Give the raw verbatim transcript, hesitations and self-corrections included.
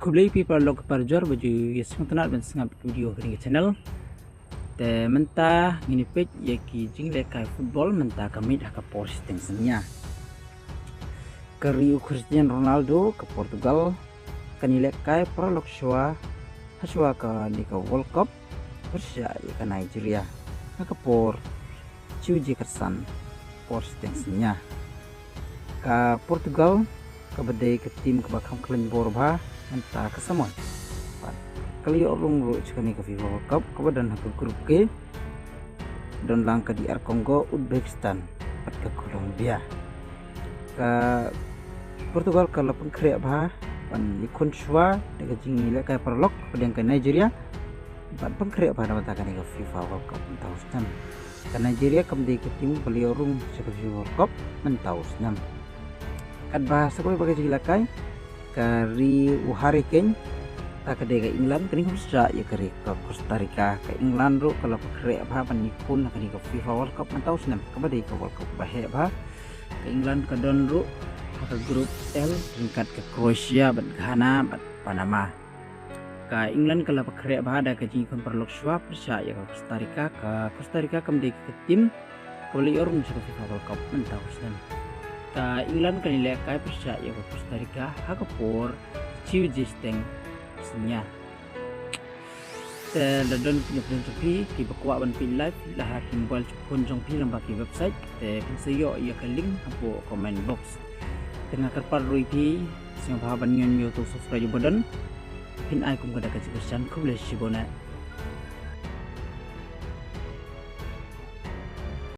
Khublei phi paralok parajor ba ju ïa sngewtynnat ban sngap video ha kane ka channel. Te mynta ngin ïa peit ïa ki jinglehkai football mynta ka miet ha ka por shiteng synñia. Ka ri u Cristiano Ronaldo ka Portugal kan ïalehkai paralok shuwa ha shuwa kane ka World Cup pyrshah ïa ka Nigeria ha ka por shi baje khatsan por shiteng synñia. Ka Portugal kaba dei ka team kaba kham khlaiñ bor bha mynta ka samoi. Bad ka la ïoh rung ruh sha kane ka FIFA World Cup kaba don ha ka Group K. Don lang ka D R Congo, Uzbekistan bad ka Colombia. Ka Portugal ka la pynkhreh bha ban ïakhun shuwa da ka jingïalehkai paralok hapdeng ka Nigeria. Bad pynkhreh bha na bynta kane ka FIFA World Cup mynta u snem. Ka Nigeria kam dei ka team ba la ïoh rung sha ka FIFA World Cup mynta u snem. Katba sa kawei pat ka jingïalehkai, ka ri u Harry Kane, ta ka dei ka England, kan ïakhun shuwa ïa ka ri ka Costa Rica. Ka England ruh ka la pynkhreh bha ban ïakhun ha kane ka FIFA World Cup mynta u snem kaba dei ka World Cup ba heh bha. Ka England ka don ruh ha ka Group L ryngkat ka Croatia bad Ghana bad Panama. Ka England ka la pynkhreh bha da ka jingïakhun paralok shuwa pyrshah ïa ka Costa Rica. Ka Costa Rica kam dei ka team kaba la ïoh rung sha ka FIFA World Cup mynta u snem. Ka England kan ïalehkai pyrshah ïa ka Costa Rica ha ka por shi baje shiteng synñia. Te lada don ki nongpynim jong phi kiba kwah ban peit live, la ha ki mobile phone jong phi lyngba ki website, te phin sa ïoh ïa ka link hapoh comment box. Te nga kyrpad ruh ïa phi, sngewbha ban ñion ïa uto u subscribe uba don. Phin ai kum ka da ka jingkyrshan. Khublei shibun eh.